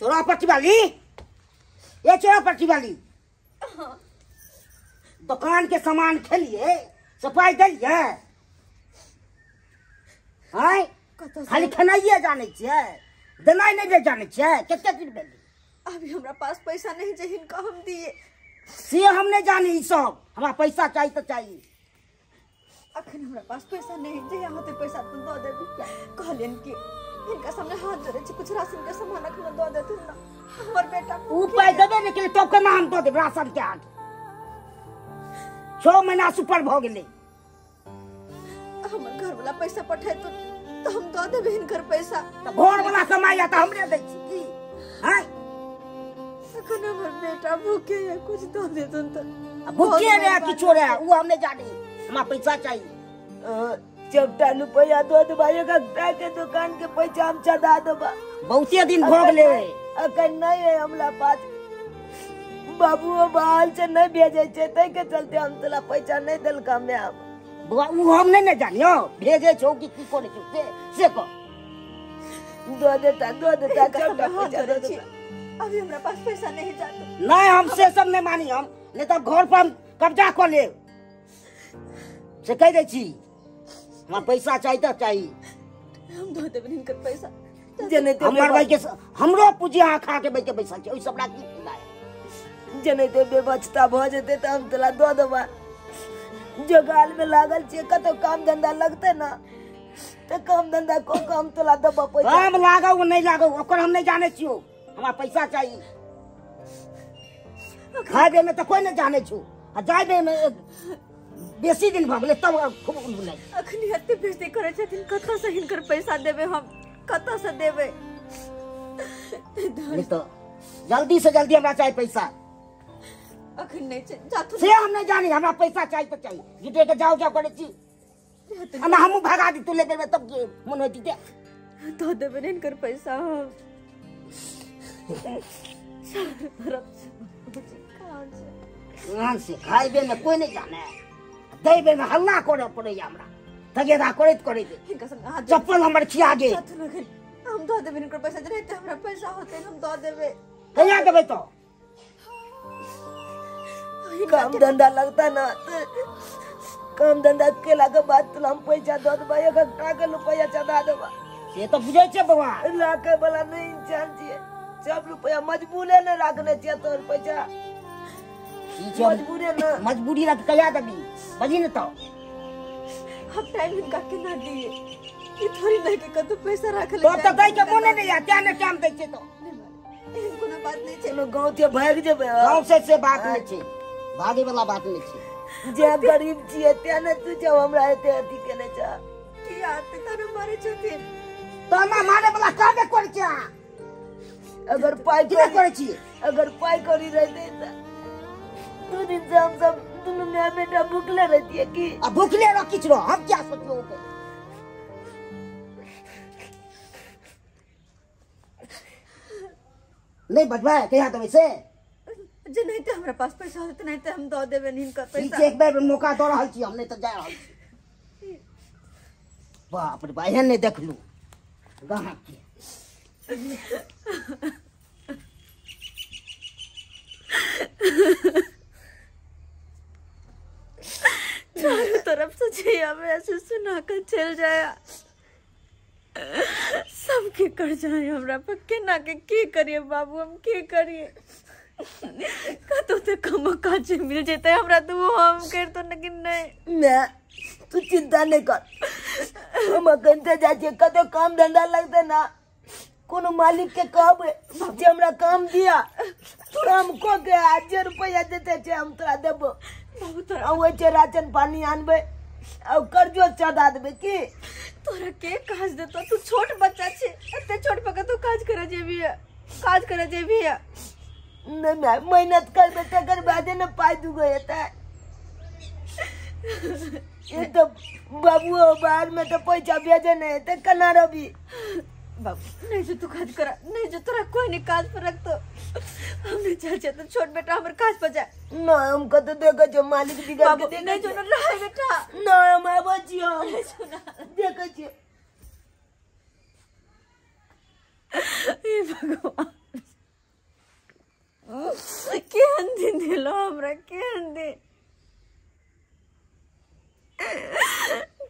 चोरा पट्टी वाली, ये चोरा पट्टी वाली। दुकान के सामान खेलिए, सफाई दिलिए, आय खाली खेनाइए जाने छियै, देनाइ नहि जाने छियै। कते दिन भेलै? अभी हमरा पास पैसा नहीं जे हिनका हम दिए। से हम नहीं जानी ई सब, हमरा पैसा चाहिए तो चाहिए। अखन हमरा पास पैसा नहीं जे यहाँ ते पैसा तुम दऽ देबी। कहलियन कि हिनका सामने हाथ जोड़े छी, कुछ राशन के सामान अखन दऽ देथुन ना हमर बेटा। ऊ पाइ देबे नहि केलै तब केना हम दऽ देब राशन के? आगे 6 महीना सुपर भऽ गेलै। हमर घर वाला पैसा पठेतुन तो हम दऽ देबै हिनकर पैसा। तऽ घर वाला कमाइया तऽ हमरे दै छी की? हैं अखन हमर बेटा भूखे है, कुछ दऽ देथुन तऽ। भूखे रहे किछो रहे ऊ हम नहि जानी, हमरा पैसा चाहिए। चौटा रुपया दो देबा, एक के दुकान के पैसा हम चढ़ा देबा। बहुते दिन भऽ गेलै। अखन नहीं है हमरा पास, बाबू बाहर से नहीं भेजे छै, तै के चलते हम तोला पैसा नहीं देलका मैम। बौआ ऊ हम नहीं ने जानियो भेजे छौ कि की करै छौ से कह। दो देता चौटा पैसा दो देता। अभी हमरा पास पैसा नहीं जातो। नहीं हम से सब नहीं मानी, हम नहीं तो घर पर हम कब्जा कऽ लेब से कहि दै छी। हमरा पैसा चाहिए तऽ चाहिए। हम दऽ देबै हिनकर पैसा। हमर भाई के हमरो पूंजी अहाँ खा के बैठ के बैसल छी, ओहि सब की फायदा है? जेनाहिते बेबचता भऽ जेतै तऽ हम तोला दऽ देबा। जोगाल में लागल छियै, कतौ काम धंधा लगतै ना तऽ काम धंधा कऽ के हम तोला देबा पैसा। काम लागौ नहि लागौ ओकर हम नहि जानै छियौ, हमरा पैसा चाहिए। खाइबे में तऽ कोइ नहि जानै छौ, आ जाइबे में बेसी दिन भऽ गेलै तब खूब बुझाइ। अखनी एते बेइज्जती करै छथिन, कतऽ से हिनकर पैसा देबै हम, कतऽ से देबै? नहीं तो जल्दी से जल्दी हमरा चाहिए पैसा। अखन नहीं छै जाथुन। से हम नहीं जानी, हमरा पैसा चाहिए तो चाहिए। जुटे के जाओ जाओ करै छी, हमरा हमहूँ भगा दी तू ले देबै तब के मन होइत दे। दऽ देबै हिनकर पैसा हम। से खाइबे में कोई नहीं जाने, देबे में हल्ला करे पड़ैया हमरा, तगेदा करैत करैत चप्पल हमर खिया गेल। हम दऽ देबै हिनकर पैसा, जे रहते हमरा पैसा होतै हम दऽ देबै। कहिया देबै तो? काम धंधा लगता ना, काम धंधा केला के बाद तोला हम पैसा दऽ देबै, एक के रुपया चढ़ा देबा। से तऽ बुझै छियै बौआ, राखे वाला नहीं इंसान छियै, सब रुपया मजबूरे ने राखने छियै तोहर पैसा। मजबूरे ना, मजबूरी रख कहिया देबी बजी ने तो। हम टाइम हिनका केना दिए? ई थोड़ी नहीं कि कतौ पैसा राखल तो तऽ दै के मोने नहीं आ, तें ने टाइम दै छै तो। एहन कोनो बात नहीं छै। चलो गाँव से भागि जेबै। गाँव से बात नहीं छै, भागे वाला बात नहीं छै। जे गरीब छियै तें ने तू जब हमरा एते अथी केने छ। की आते तने मारे छथिन तो हमरा मारे वाला कहबे करै छै अहाँ। अगर पाइ की करै छियै? अगर पाइ करी रहतै तऽ 2 दिन से हम सब दुनू माय बेटा भूखले रहतियै की? आ भूखले रह किछु रह, हम क्या सोचियो ओके। नहीं बजबै कहिया देबै से? जे नहीं ते हमरा पास पैसा होतै नहीं ते हम दऽ देबै हिनकर पैसा। एक बेर मौका दऽ रहल छी हम, नहीं तऽ जा रहल छी। बाप रे बा, एहन नहि देखलू गाहक के। चारों तरफ से छैया में ऐसे सुना कर चल जाया, सबके कर जाए हमरा पर। केना के की करिए बाबू, हम की करिए? कतौ ते कम काज मिल जेतै हमरा तो वो हम कर तो लेकिन नहीं। मैं तू चिंता नहीं कर, हम अखन ते जाइ छियै, कतौ काम धंधा लगतै ना कोनो मालिक के कहबै जे हमरा काम दिया, काम कऽ के आ जे रुपया देते छै हम तोरा देबो। आ ओहि छै राशन पानी आनबै आ कर्जो चढ़ा देबै की? तोरा के काज देतौ? तू छोट बच्चा छै, एते छोट पर कतौ काज करे जेबही? काज करे जेबही? नहीं मैं मेहनत करबै तकर बादे ने पाइ दूगो हेतै। ये तो बाबू बाहर में तो पैसा भेजे नहीं हेतै, केना रहबी? बाबू नहीं जो तू काज करा, नहीं जो तोरा कोई नहीं काज पर रखतो। हम नहीं चाहते तो छोट बेटा हमर काज पर जाए। ना हम कतौ देखै छियै मालिक बिगड़ के देखै। नहीं जो न रहे बेटा। ना हम आबै छियै, देखै छियै। हे भगवान। देलो हमरा केहन दिन।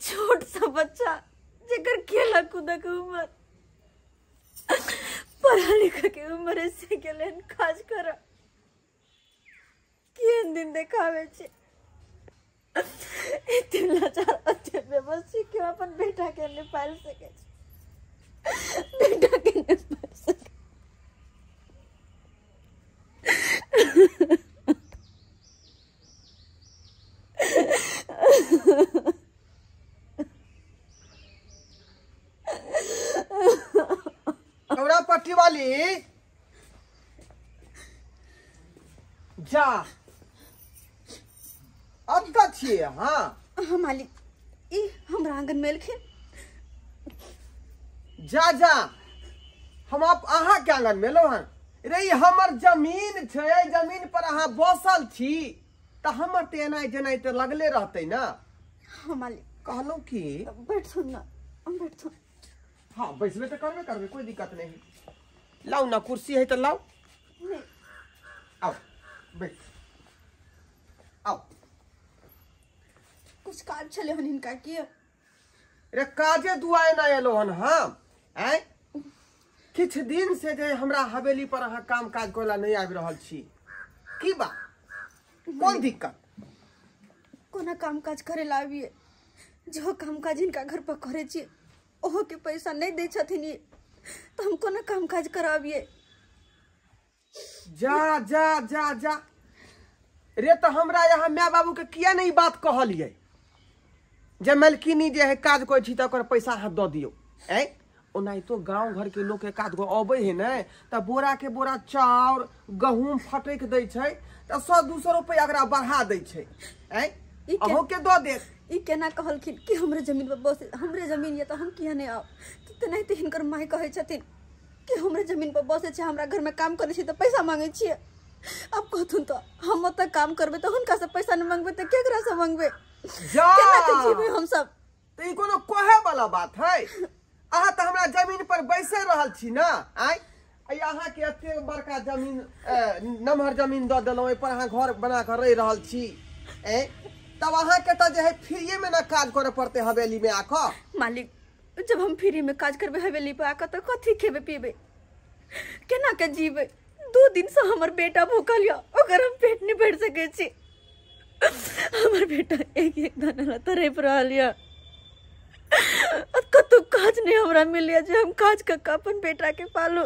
छोट सा बच्चा जेकर खेला कूदा के उम्र, पढ़ा लिखा के उम्र से गेलन काज कर केहन दिन देखावे छे। एते लाचार एते बेबस छी कि अपन बेटा के नहीं पाल सके छी, बेटा के नहीं पाल सके। कमरा पट्टी वाली जा अब तक छियै। हाँ हाँ मालिक, ई हमरा आंगन में एलखिन। जा जा, हम आप अहाँ के आंगन में एलहुँ हन। रे ई हमर जमीन छै, जमीन पर अहाँ बसल छी तऽ हमर तऽ एनाइ जेनाइ तऽ लगले रहतै ना। हाँ मालिक। कहलहुँ कि बैठथुन ना, हम बैठथुन। हाँ बैसबे तऽ करबे करबे, कोई दिक्कत नहीं। लाउ ना कुर्सी है तऽ लाउ। नहीं आओ बैठ आओ। कुछ काज छले हन हिनका की? रे काजे दुआए ना एलो हन हम। आँय किछु दिन से जे हमरा हवेली पर अहाँ काम काज करे ला नहीं आबि रहल छी, की बात, कोन दिक्कत? कोना काम काज करे ला आबिए? जो काम काज हिनका घर पर करे छी ओहो के पैसा नहीं दै छथिन ई, तऽ हम कोना काम काज कराबिए? जा जा जा जा रे, तऽ हमरा यहाँ my बाबू के किया नहीं बात कहलियै जे मलकिनी जे है काज करै छी तऽ ओकर पैसा अहाँ दऽ दियौ। आँय ओनाहितो गाँव घर के लोक एक आध गो अबै है ने तऽ बोरा के बोरा चाउर गहूम फटकि दै छै तऽ 100-200 रुपैआ ओकरा बढ़ा दै छै। आँय अहूँ के दऽ देत। ई केना कहलखिन कि हमरे जमीन पर बसे, हमरे जमीन ये तऽ हम किया नहीं आउ? तेनाहिते हिनकर माय कहै छथिन कि हमरे जमीन पर बसै छै, हमरा घर में काम करै छी तऽ पैसा मांगै छियै। अब कहथुन तऽ हम ओतऽ काम करबै तऽ हुनका से पैसा नहीं मांगबै तऽ केकरा से मांगबै? जा केना के जीबै हम सब? तऽ ई कोनो कहे वाला बात है? अहाँ तऽ हमरा जमीन पर बैसे रहल छी ना। आँय अहाँ के एते बड़का जमीन, नमहर जमीन दऽ देलहुँ, एहि पर अहाँ घर बना कऽ रहि रहल छी। ए तब अहाँ के तऽ जे है फ्रीये में ना काज करे पड़तै हवेली में आकऽ। मालिक जब हम फ्री में काज करबै हवेली पर आकऽ तऽ कथी खेबै पीबै, केना के जीबै? 2 दिन से हमर बेटा भूखल यऽ, ओकर हम पेट नहीं भरि सकै छी। हमर बेटा एक एक दाना ला तड़पि रहल यऽ, कतहु काज नहीं हमरा मिलैया जे हम काज कऽ के अपन बेटा के पालू,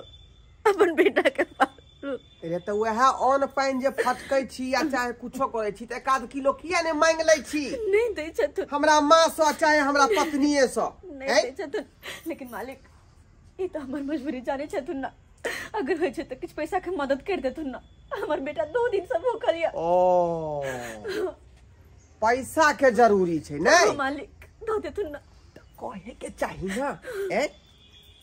अपन बेटा के पालू। रे तऽ वएह अन्न पानि जे फटकै छी या चाहे कुछो करै छी तऽ एक आध किलो किया नहि मांगि लै छी? नहीं दै छथुन हमरा माँ सँ चाहे हमरा पत्नीये सँ नहीं दै छथुन। लेकिन मालिक ई तऽ हमर मजबूरी जानै छथुन ना, अगर होइ छै तऽ किछु पैसा के मदद कर देथुन ना। हमर बेटा 2 दिन से भूखल यऽ। ओ पैसा के जरूरी छै नै मालिक, दऽ देथुन ना। कहे के चाही ना। ए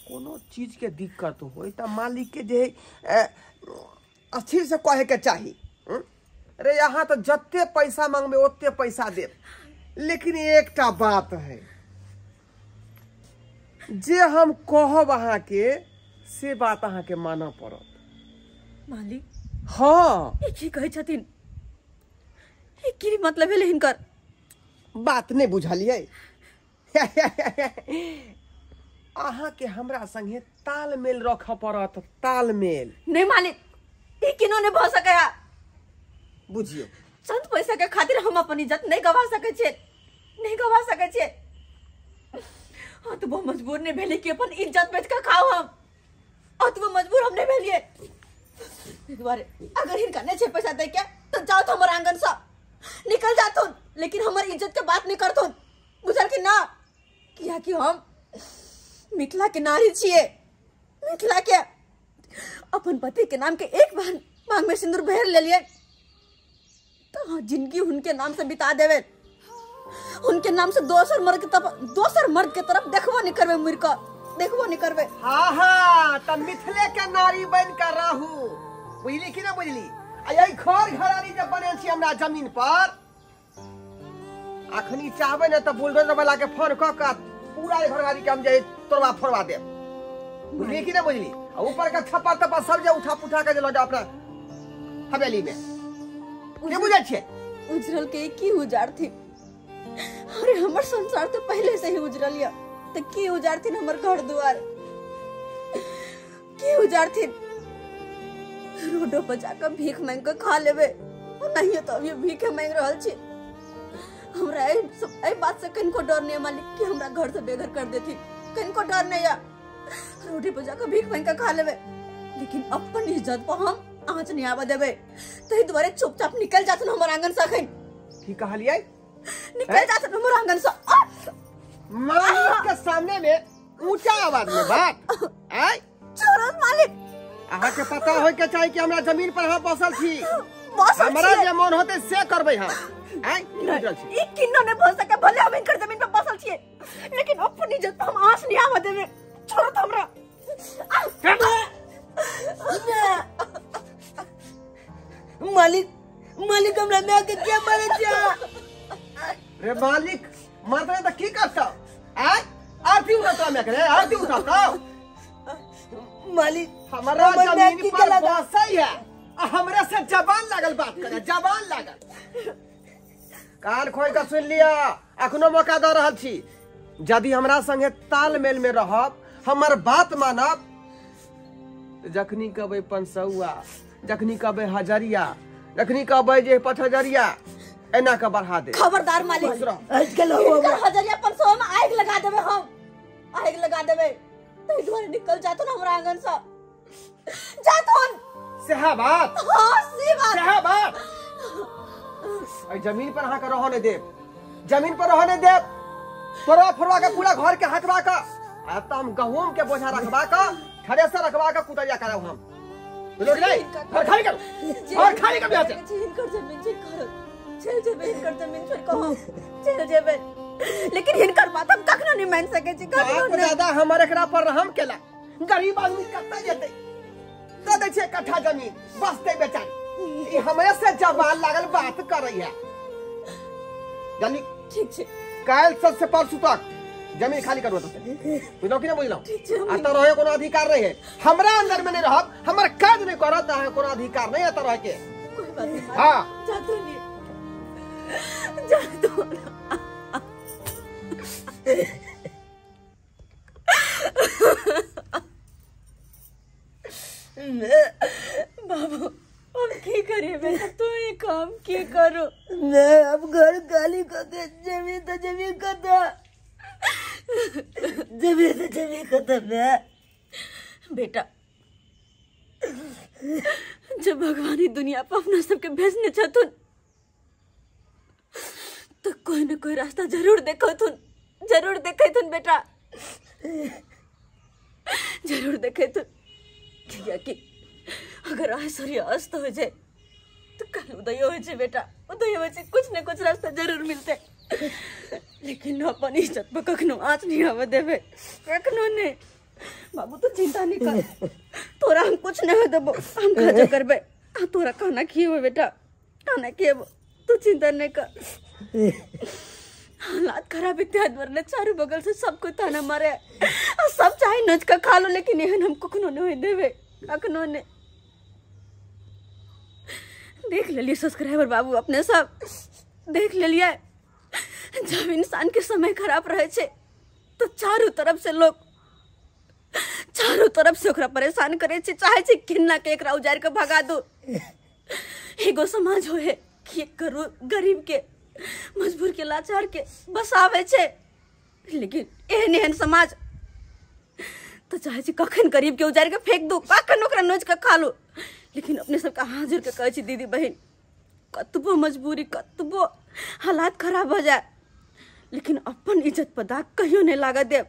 कोनो चीज के दिक्कत होय तऽ मालिक के जे स्थिर से कहे के चाही। रे यहाँ तऽ जते पैसा मांगबे ओते पैसा देब, लेकिन एकटा बात है जे हम कहब अहाँ के से बात अहाँ के मानऽ पड़त। मालिक हाँ ई की कहै छथिन? ई की मतलब भेलै हिनकर? बात नहीं बुझलियै। अहाँ के हमरा संगे तालमेल रखऽ पड़त, तालमेल। नहीं मालिक ई केनो नहीं भऽ सकैया। बुझियौ चंद पैसा के खातिर हम अपन इज्जत नहीं गवा सकै छियै, नहीं गवा सकै छियै। हाँ तो वो मजबूर नहीं भेली कि अपन इज्जत बेच के खाओ हम, और तो वो मजबूर हम नहीं भेलिए। दुआरे अगर हिनका नहीं छै पैसा दै के तो जाओ तो हमर आंगन से निकल जाथुन, लेकिन हमर इज्जत के बात नहीं करथुन। बुझल कि ना? किया कि हम मिथिला के नारी छियै, मिथिला के अपन पति के नाम के एक बार मांग में सिंदूर भर लेलिए तो जिंदगी उनके नाम से बिता देवे, उनके नाम से दोसर मर्द के तरफ, दोसर मर्द के तरफ देखबो नहीं करबे, मुड़ के देखबो नहीं करबे। हाँ हाँ त मिथिले के नारी बन के रहू, बुझली कि ना बुझली? आ यही घर घरारी जब बनल छी हमरा जमीन पर, अखनी चाहबे ने त बुलडोजर वाला के फोन क के पूरा घरवारी के हम जे तोड़वा फोड़वा देब, बुझली कि ना बुझली? आ ऊपर का छप्पर तप्पर सब जे उठा पुठा के जे लऽ जाओ अपना हवेली में। नहीं बुझै छियै? उजरल के की उजारथिन? अरे हमर संसार तो पहले से ही उजरल या, तो की उजारथिन हमर घर दुआर? की उजारथिन? रोडो पर जाकर भीख मांग के खा लेबे, नहीं तो अभी भीखे मांग रहल छी। हमरा एहि बात से कनिको डर नहीं मालिक कि हमरा घर से बेघर कर देथिन, कनिको डर नहीं या। रोटी पर जाकर भीख मांग के खा लेबे, लेकिन अपन इज्जत पर हम आँच नहीं आवा देबे। तही दुआरे चुपचाप निकल जाथुन हमर आंगन से अखन। की कहलियै? निकल जाथुन हमर आंगन से। मालिक के सामने में ऊंचा आवाज में बात आय छोड़ो मालिक। अहाँ के पता होय के चाही कि हमरा जमीन पर हम बसल छी, हमरा जे मन होते से करबै हम। आय ई किन्नो नहीं भ सके, भले हम इनकर जमीन पर बसल छियै, लेकिन अपन इज्जत पर हम आँच नहीं आवा देबे। छोड़ो तो हमरा। मालिक मालिक हमरा माय के क्या मारे छै? रे मालिक मारते त की करतौ? आय आरती उठाता मैं करे, आरती उठाता। मालिक हमारा जमीन पर बसै है, हमरा से जबान लागल बात करे, जबान लागल। कान खोल के सुन लिया, अखनो मौका द रहल छी। यदि हमरा संगे तालमेल में रहब, हमर बात मानब, जखनी कहबै 500, जखनी कहबै हजरिया, जखनी कहबै जे 5,000, एना के बढ़ा दे। खबरदार मालिक, हजरिया 500 में आग लगा देबे हम, आग लगा देबे। तही दुआरे निकल जाथुन हमरा आंगन से, जाथुन। सेहा बात? हां से बात, सेहा बात। एहि जमीन पर अहाँ के रहऽ नहि देब, जमीन पर रहऽ नहि देब। तोरा फरवा के पूरा घर के हटवा के आ त हम गहूम के बोझा रखवा के थ्रेसर रखवा के कुतरिया करब हम। बुझलो नहीं? घर खाली करू, घर खाली कर बिहार से। हिनकर जमीन छोड़ करो, चल जेबे हिनकर जमीन छोड़ के हम चल जेबे, लेकिन हिनकर बात हम कखनो नहीं मान सके छी, कखनो नहीं। दादा हमर एकरा पर रहम केला, गरीब आदमी कत्ता जेतै? दऽ दै छै कट्ठा जमीन बसतै बेचारी। ई हमरे से जवान लागल बात करै है। जल्दी ठीक छै, काल्हि से परसू तक जमीन खाली करबो तो। बुझलौ कि ना बुझलौ? आ त रहे कोनो अधिकार नहीं है हमरा अंदर में, नहीं रहब, हमर काज नहीं करत, अहाँ कोनो अधिकार नहीं है त रहे के। कोई बात नहीं। हां जातो नहीं, जातो। बाबू अब की करिए बेटा, तू ये काम की करो? मैं अब घर खाली कर दे, जमीन तो जमीन कर दे, जमीन तो जमीन खत्म है। बेटा जब भगवान ही दुनिया पर अपना सबके भेजने छथुन तो कोई न कोई रास्ता जरूर देखथुन, जरूर देखथुन बेटा, जरूर देखथुन। कि अगर आज सूर्य अस्त हो जाए तो कल उदय हो जाए बेटा, उदय हो जाए, कुछ न कुछ रास्ता जरूर मिलते। लेकिन अपन इज्जत पर कखनो आँच नहीं आवे देवे, कखनो नहीं। बाबू तू चिंता नहीं कर, तोरा हम कुछ नहीं देबो, हम खर्च करबे, आ तोरा खाना खिएबो बेटा, खाना खिएबो, तू चिंता नहीं कर। हालात खराब इत्यादि वरना चारों बगल से सबको ताना मारे, और सब चाहे नोच का खा लो, लेकिन एहन हम कखनो नहीं देवे, कखनो नहीं। देख ले लिए सब्सक्राइबर बाबू अपने सब देख ले लिए, जब इंसान के समय खराब रहे छे तो चारों तरफ से लोग, चारों तरफ से ओकरा परेशान करे छे, चाहे छे किन्ना के एकरा उजाड़ के भगा दो। एगो समाज होए कि करो गरीब के, मजबूर के, लाचार के बसावे छे, लेकिन एहन एहन समाज तो चाहे छे कखन गरीब के उजाड़ के फेंक दो, कखन ओकरा नोच के खा लो। लेकिन अपने सबके हाथ जोड़ के कहै छी दीदी बहिन, कतबो मजबूरी, कतबो हालात खराब हो जाए, लेकिन अपन इज्जत पर दाग कहियो नहीं लागत देब।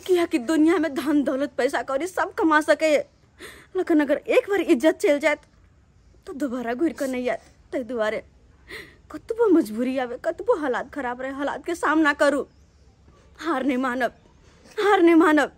किया कि दुनिया में धन दौलत पैसा कौड़ी सब कमा सके, लेकिन अगर एक बार इज्जत चल जाए तो दोबारा घुर कर नहीं आए। ताहि दुआरे कतबो मजबूरी आवे, कतबो हालात खराब रहे, हालात के सामना करू, हार नहीं मानब, हार नहीं मानब।